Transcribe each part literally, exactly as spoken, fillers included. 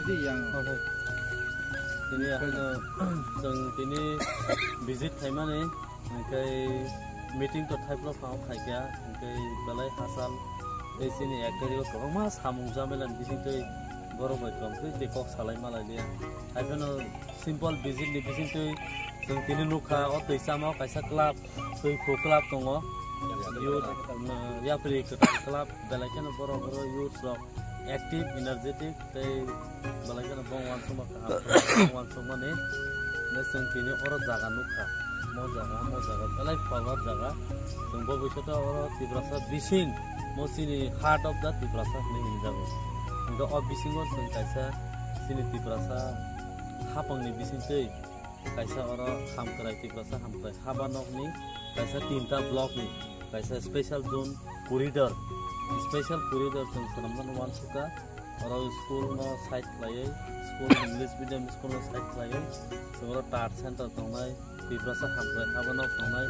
Tini haino chwng tini visit khaimani, hwnkhe meeting to thaiphro phano khaikha, hwnkhe belai hachal tei chini ek tario kwbangma samung jamelani bisingtwi borok bai tongtwi tei kok salai malai liya. Haiphano simple visit ni bisingtwi chwng tini nukha, o twi chama kaisa club, twi phu club tongo. Youth, um, yapri kwtal club, belai kheno borok oro youth rok active, energetic, tei belai kheno bong uansukma kaham, bong uansukmani. Hwnkhe chwng tini oro jaga nukha, mo jaga, mo jaga, belai forward jaga. Chwng bo bisoto oro Tiprasa bising, mo chini heart of the Tiprasa hinwi hinjago. Hwnkhe o bisingo chwng kaisa chini Tiprasa hapangni bisingtwi kaisa oro Hamkrai, Tiprasa Hamkrai haba nokni kaisa tinta block ni kaisa special zone corridor, special corridor chwng swnamnani uansukha. Oro school no side khlaiwi, school English medium school no side khlaiwi, chwng oro tar center tongnai, Tiprasa Hamkrai haba nok tongnai,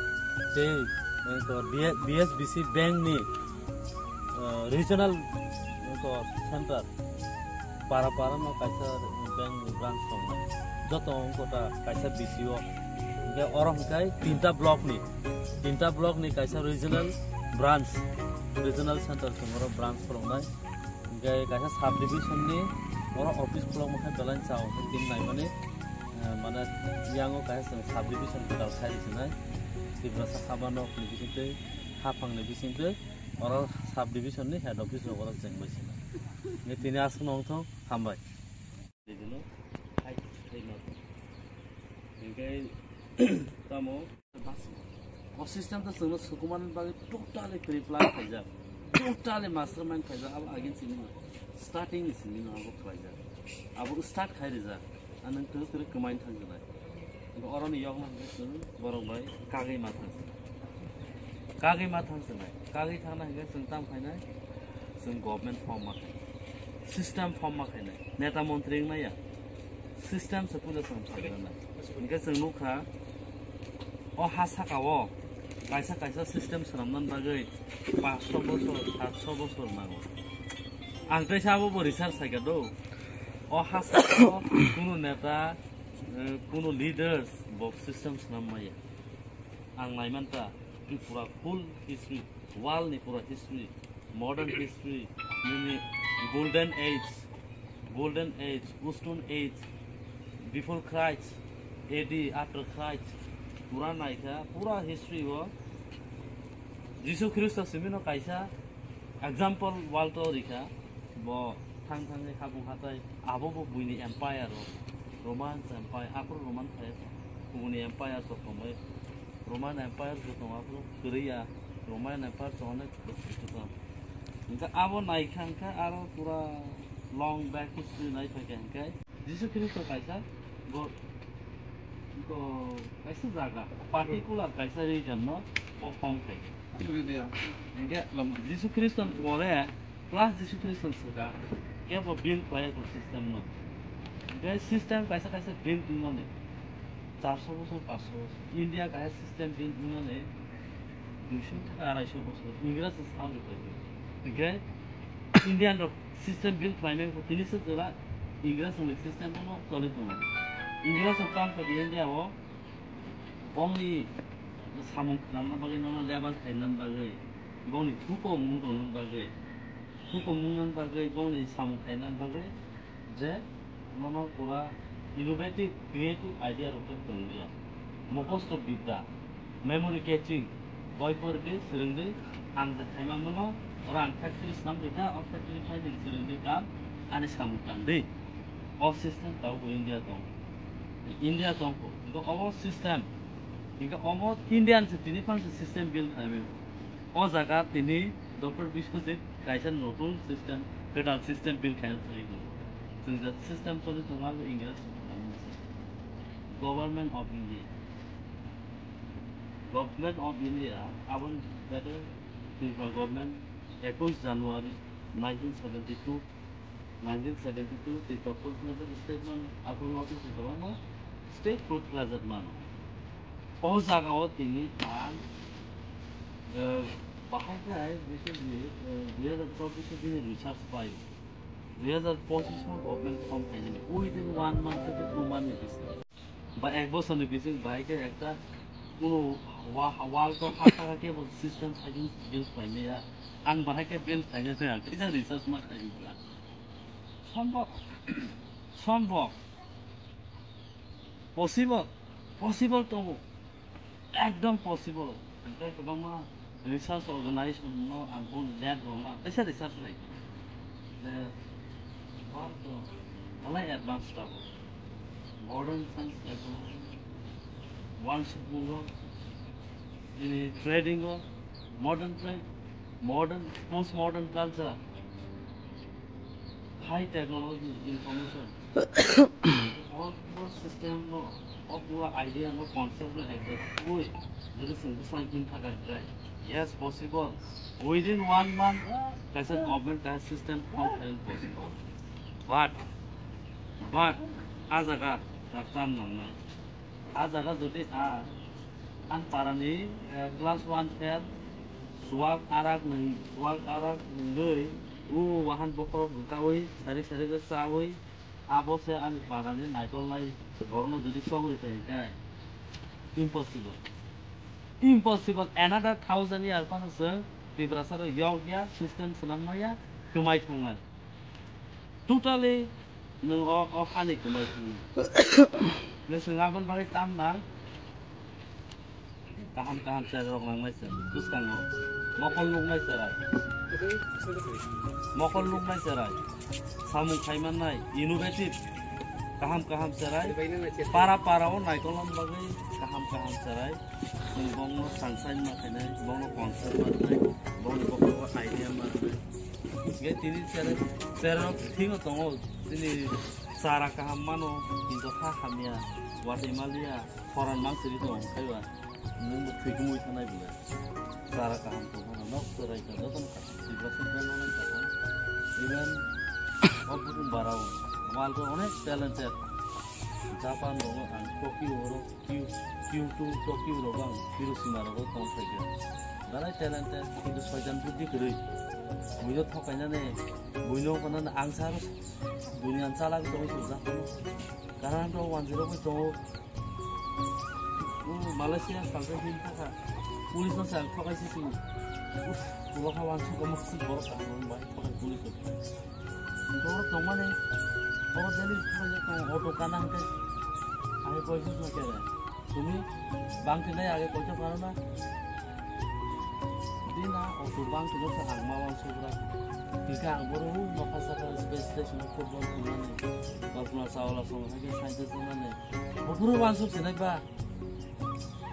tei, eh, B S B C bank ni, eh, regional, eh, center, para para no kaisa bank ni branch tongnai, joto wngkha ta kaisa B C O. Hwnkhe oro hwnkhe tinta block ni, tinta block ni kaisa regional branch, regional center chwng oro branch khuluknai. Hwnkhe kaisa subdivision ni oro office khulokma khe belai chao hwnkhe tini naimani, eh, mane yango kaisa chwng subdivision kwtal khai rwksinai. Tiprasa haba nok ni bisingtwi, haphang ni bisingtwi oro subdivision ni head office rok oro chengbai sinai. Hwnkhe tini aswkno wngthok, hambai. Hwnkhe tamo O system to chwngno sukumani bagwi totally pre-plan khaijak, totally mastermind khaijak, abo agin simi no, starting ni simi no abo khlaijak, abo start khai rijak, ang nang kwrwi kwrwi kwmain thang jwnai. Bo oroni yokno hwnkhe chwng borok bai kagwi ma thang jwnai, kagwi ma thang jwnai, kagwi thangna hwnkhe chwng tam khainai, chwng government form ma khainai, system form ma khainai, neta montri wngmaya. System se puja sam sagrana. Hingke chwng nukha, o ha saka o kaisa kaisa system swnamnani bagwi paanch sho bosor, saat sho bosor nango. Ang teisa abo bo research saikha do. O ha saka o kunu neta, eh, kunu leaders bo system swnam maya. Ang naimanta Tripura full history, world ni pura history, modern history, nini golden age, golden age, stone age, before Christ, A D, after Christ, pura naikha, pura history o Jisu Khristo simino kaisa example world o rikha, bo thang thangwi habung hatai, abo bo buini empire o, Roman empire, aphuru Roman khe, kubuni empire so tongwi, Roman Empire bo tongo, aphuru kwrwi ya, Roman Empire tongo, hwnkhe abo naikha hwnkhe aro pura long back history naiphai kha hwnkhe Jisu Khristo kaisa bo, bo kaisa jaga, particular kaisa region no bo form khai kha. Hwnkhe Jisu Khristo ni pore Plus Jisu Khristo swkha, kebo build khlai ko system no. Hwnkhe system kaisa kaisa build wngmani, char sho bosor, panch sho bosor. India kaisa system build wngmani, dui sho theke arai sho bosor. Ingres sound khlai. Hwnkhe Indian rok system build khlaimani tini se jora Ingres ni system no choli tongo. Ingres rok tang khe India o bongni samung khnana bagwi, nono level khaina bagwi, bongni thupo mung tongna bagwi, thupo mungna bagwi, bongni samung khaina bagwi, je nono pura innovative, creative idea rok khe tonglia. Mukhosto bidya, memory catching, boi pordi, swrwngdi, ang je khaima mano, oro ang factory swnam rikha, o factory phaidi swrwngdi kam, ani samung tangdi. O system tabuk India tong. India tong ko. Hingke obo system. Hingke obo Indian se tini phang se system build khaimani. O jaga tini Doctor Biswajit kaisa notun system, federal system build khaina thangwi tongo. Chwng je system choli tongo abo India se. Government of India. Government of India, aboni better Tripura government, ekush January nineteen seventy-two, nineteen seventy-two, tei Doctor Biswajit statement, aphuru notice kwbangma state fruit khlajak mano. O jaga o tini ang, eh, bahai khe hai recently, eh, dui hazar chobbish o bini research pai. Dui hazar pochish o government form khainani within one month to two month ni bising ba ek bochor ni bising bai khe ekta kuno wa-, world o ha thaka kebo system saichung build khlaimaya. Ang bahai khe build khlainai se ang kisa research ma khlai bwla. Sombok, sombok, possible, possible tongo. Ekdom possible. Hingke kwbangma research organization no ang bo let rwma kaisa research lai. The world o belai advance tabuk. Modern science technology, world school o, ini trading o, modern trade, modern, post modern culture, high technology, information. All, all system no, all idea no, concept no, exact. Ui, jadi sungguh sangkin thakai, right? Yes, possible. Within one month, kaisa government, kaisa system form khaina possible. But, but, a jaga, daktar nangnai. A jaga jodi a, ang parani, eh, class one fail, suwak arak nwi, suwak arak nwi, u wahan bokhorok bwkaui, sari sari khe chaui, abo se ani parani naikolnai borokno jodi chongri phai khe impossible. Impossible. Another thousand year phano chwng Tiprasa rok yok ya, system swnam maya, kwmai thwngnai. Totally nwng o, o hani kwmai swngo. Nwng swng aboni bagwi tam nang. Kaham kaham cherai rok nangnai se bwskango. Mokol nuknai cherai. Mokol nuknai cherai. Samung khaimannai, innovative. Kaham kaham cherai. Para para o naikolna bagwi kaham kaham cherai. Chwng bongno sangsai ma khainai, bongno concern ma rwnai, bongni bokhorogo idea ma rwnai. Hingke tini cherai, cherai rok thingo tongo, tini chara kaham mano, kintu ha hamya, watwi maliya, khoran mang siri tongo, hwnkhe ba nwng bo thwi kumui thanai bwle. Chara kaham tongmano, nok cherai ka, jotono kaham, Tiprasa brand no nai kaham. Even o butung barao, world o onek talented. Japan rogo ang Tokyo oro Kyo-, Kyoto, Tokyo rogo ang Hiroshima rogo tong phaikha. Belai talented, kintu soitan buddhi kwrwi. Buino thokainani, buino wngnani ang sa aro duniani chalagwi tongwi swijak phano. Karan to wanjwi rogwi tongo. O Malaysia salsa hin thakha. Police no se ang thokaisi sini. Uff, ulo kha wansuk omo sik borok kaham bai thokai police no. Borok tongmani, borok daily phai tongo, auto kana hwnkhe, age koisa swngo kere. Tumi bangkhe nai age koisa phano na? Din a auto bangkhe no sa ang ma wansuk ra. Hwnkhe ang borok nokha saka space station o football thumnani, Kalpana Chawla song hai khe scientist wngnani. Bophuru wansuk sinai ba?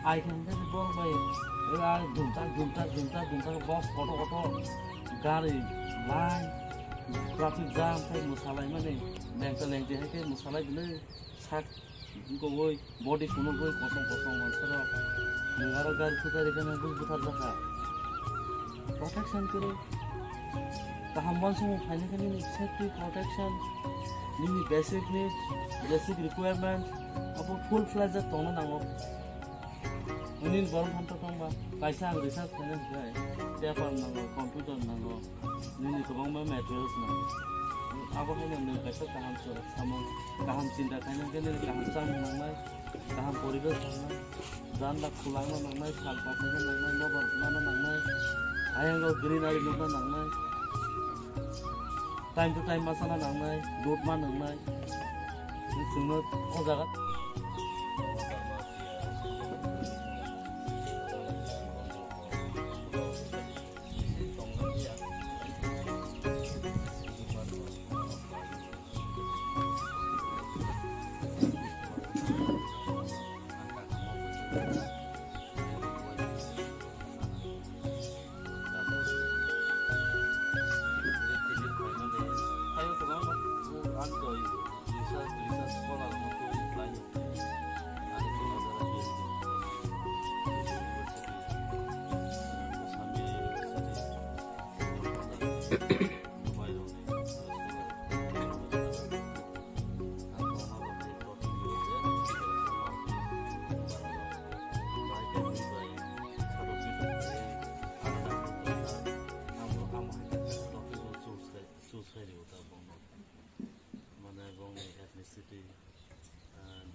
Ai thang khe borok bai, a dumtak, dumtak, dumtak, dumtak, box kotor kotor, gari, line, traffic jam khe mwsalaimani, lengta lengti hai khe mwsalai bwlwi sak wngkogwi, body phunukgwi kosong kosong mansarok. Nwng aro gari thutari khe nwng buj buthar jakha. Protection kwrwi. Kaham uansukmung phainai khe nini safety protection, nini basic needs, basic requirements, abo full fledged tongna nango. Nini borok hamto tongba, kaisa ang research khainai hwnkhe paper nango, computer nango, nini kwbangma materials nango. Abo haino nwng kaisa kaham samung, kaham chinta khainai hwnkhe nini kaham chamung nangnai, kaham poribesh nangnai. Janda khulangna nangnai, sal pasaina nangnai, nobar rwna nangnai, ayang o greenery nukna nangnai, time to time masana nangnai, dot ma nangnai. Chwngno o jaga.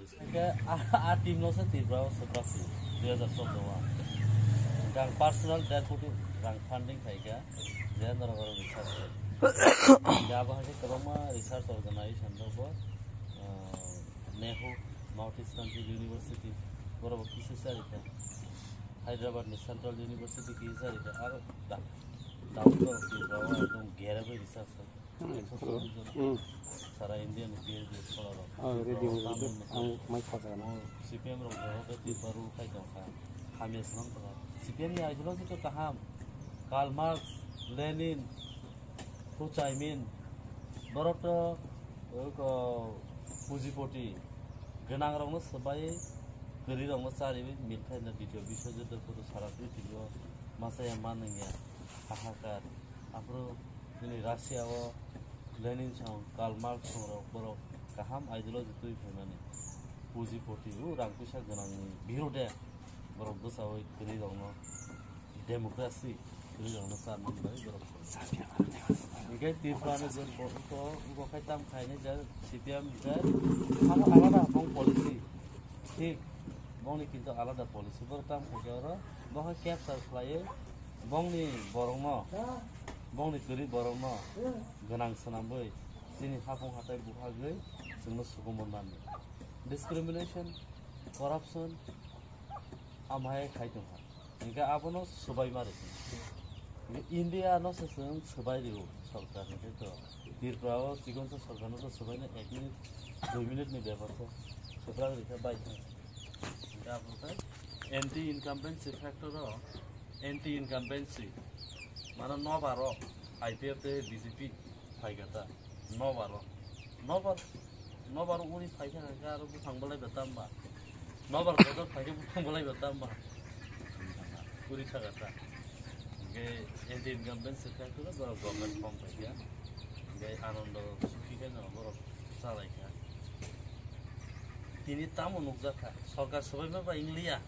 Hingke a, a team no se Tripura o swprak si dui hazar choudo o. Hingke ang personal der koti rang funding khaikha, je norok oro research khe. Hingke abo hai khe kwbangma research organization rok bo, ah, Nehu North East Country University, borok bo kisa charikha. Hyderabad ni Central University kisa charikha. Aro da, da, Tripura o ekdom gere bai research khaikha. Hmm. Sara India ni P H D scholar rok. Oh, ready, ready. Ang mai kha jaga na. C P M rok bo Tripura rule khai tong kha. Hamya swnam tong kha. C P M ni ideology to kaham. Karl Marx, Lenin, Ho Chi Minh, borok to, o, ko, pujipoti, gwnang rok no swbai, kwrwi rok no chariwi, milthai na ditio biswajuddo photo sara prithibi o masa ya manwng ya, hahakar. Aphuru nini Russia o Lenin song, Karl Marx song rok borok kaham ideology twi phaimani. Pujipoti o rang puisa gwnangni birode borok bwchawi kwrwi rokno democracy kwrwi rokno charmani bagwi borok. Hingke Tripura ni je bo-, bo-, bo khai tam khaini je C P M je abo alada bong policy. Thik, bongni kintu alada policy. Borok tam khaikhe oro, bo hai capture khlaiwi, bongni borokno, bongni kwrwi borokno gwnang swnamwi, chini hapung hatai buhagwi chwngno sukumung nani. Discrimination, corruption, amhai khai tongkha. Hingke abono swbai ma rwkha. Hingke India no se chwng swbai rwo sorkar, hingke to Tripura o chikonsa sorkar no to swbai na ek minute, dui minute ni bepar se swprak rikha bai thang. Hingke abo khe anti incumbency factor o, anti incumbency mane nobar o I P F tei B J P phaikha ta. Nobar o. Nobar, nobar uni phaikha khe aro buphang bolai ba tamba. Nobar kotor phaikhe buphang bolai ba tamba. Uri thaka ta. Hingke anti incumbency factor o borok government form phaikha. Hingke Anando Sukhi khe no borok chalaikha. Tini tamo nukjakha, sorkar swbaima bai wngliya.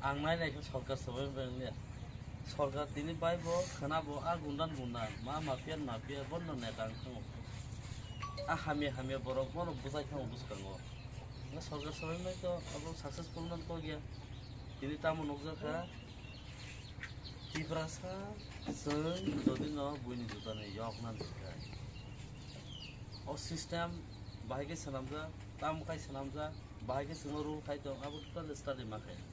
Ang nai naikha sorkar swbaima bai wngliya. Sorkar tini bai bo khwna bo a gundan gundan, ma mafia mafia bono neta wng thango. A hamya hamya borok bono bwchai thango bwskango. Nga sorkar swbaima to abo successful man kok ya. Tini tamo nukjakha, Tiprasa chwng jodi no buini jutani yok nan kha. O system bahai khe swnamjak, tamo khai swnamjak, bahai khe chwngno rule khai tong, abo totally study ma khaina.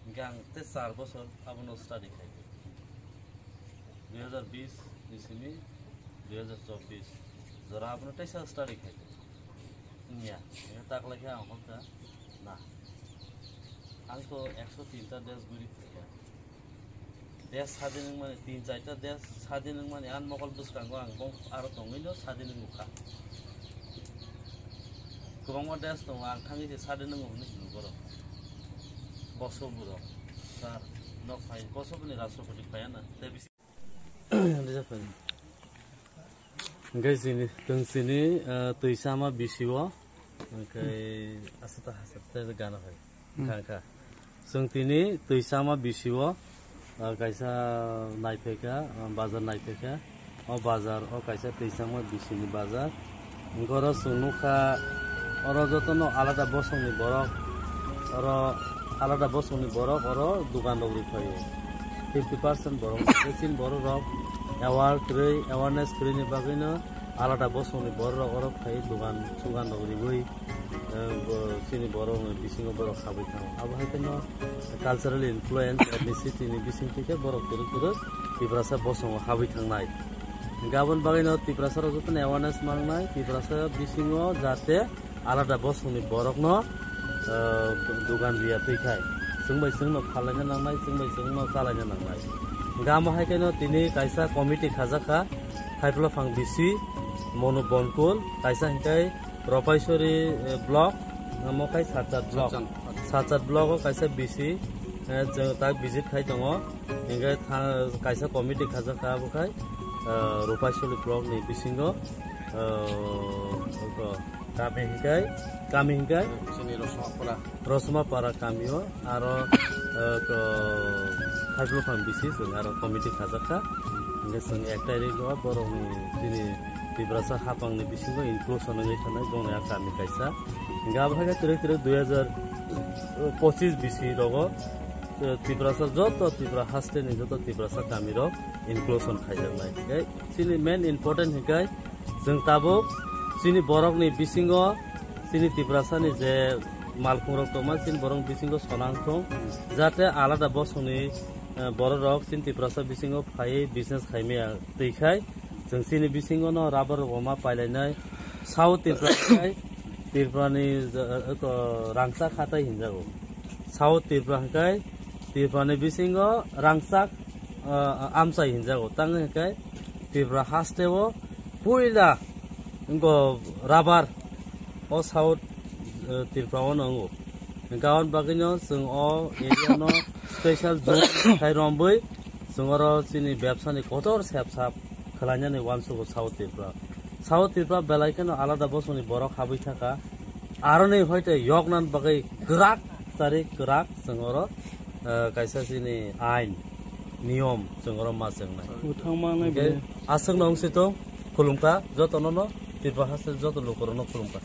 Hingke ang tei char bosor abono study khai. Dui hazar bis ni simi dui hazar chobbish jora abono teisa study khai. Wngya, hingke taklai khe ang hokha na. Ang to ekso tin ta desh guri phaikha. Desh sadin wngmani, tin char ta desh sadin wngmani, ang mokol bwskango ang bong aro tongwi no sadin wngkha. Kwbangma desh tongo, ang thangwi se sadin wngo hwnwi hino borok. Boso borok, sir, nok phai, boso bini rashtrapati phaiya na, tei bisi. Hingke chini, chwng chini, ah, twisa ma bisi o, hingke aswk ta hasik ta gana phai. Hmm. Kha, kha. Chwng tini twi chama bisi o, ah, kaisa naiphai kha, ah, bazar naiphai kha. O bazar o kaisa twi chama bisi ni bazar. Hwnkhe oro chwng nukha, oro jotono alada bosongni borok, oro alada bosongni borok oro dogan rok rwi phaio. Fifty percent borok, chini borok rok aware kwrwi, awareness kwrwini bagwino alada bosongni borok rok oro phai dogan, sogan rok riwi. Eh, bo, chini borok ni bisingo borok habwi thango. Abo hai kheno cultural influence, ethnicity ni bising thike borok kwrwk kwrwk Tiprasa bosongo habwi thangnai. Hingke aboni bagwino Tiprasa rok jotono awareness mangnai, Tiprasa bisingo jate alada bosongni borokno, eh, dogan riya twi khai. Chwng bai chwngno phalaina nangnai, chwng bai chwngno chalaina nangnai. Hingke amo hai kheno tini kaisa committee khajak kha, Thaipla Phang bisi, Monu Bonkul, kaisa hingke Ropaisori, eh, block, amo khai Satchat block. Satchat. Satchat block o kaisa bisi, eh, chwng tak visit khai tongo. Hingke tha-, kaisa committee khajak kha abo khai, eh, Ropaisori block ni bisingo, eh, oko kami hingke, kami hingke? Sini Rosmapura. Rosmapara kami o, aro, eh, ko, Thaipla Phang bisi chwng aro committee khajak kha. Hingke chwng ek tarik o borok ni chini Tiprasa hapangni bisingo inclusion wngwi thanai bongni a kami kaisa. Hingke abo hai khe twrwk twrwk dui hazar pochis bisi rogo, eh, Tiprasa joto Tripura hasteni joto Tiprasa kamirok inclusion khaijaknai. Hingke chini main important hingke chwng tabuk chini borokni bisingo chini Tiprasani je malkhungrok tongma chini borok bisingo sonang thung, jate alada bosongni, eh, bororok chini Tiprasa bisingo phaiwi business khaimaya twi khai. Chwng chini bisingo no rubber rok ma pailainai. South Tripura khai Tripura ni, eh, ko rangchak hatai hinjago. South Tripura hwnkhe Tripura ni bisingo rangchak, eh, amchai hinjago. Tang hwnkhe Tripura haste o puila wngkha rubber o South, eh, Tripura o no wngo. Hwnkhe aboni bagwino chwng o area no special zone khai rombwi chwng oro chini bebsani kotor sep sap khwlainani uansugo South Tripura. South Tripura belai kheno alada bosongni borok habwi thaka. Aroni hoite yoknan bagwi kwrak chari kwrak chwng oro, eh, kaisa chini ain niyom chwng oro ma chwngnai. Buthang mangnai. Hwnkhe bai. Aswkno wngsi tong khulumkha jotono no Tripura haste joto lukurokno khulumkha.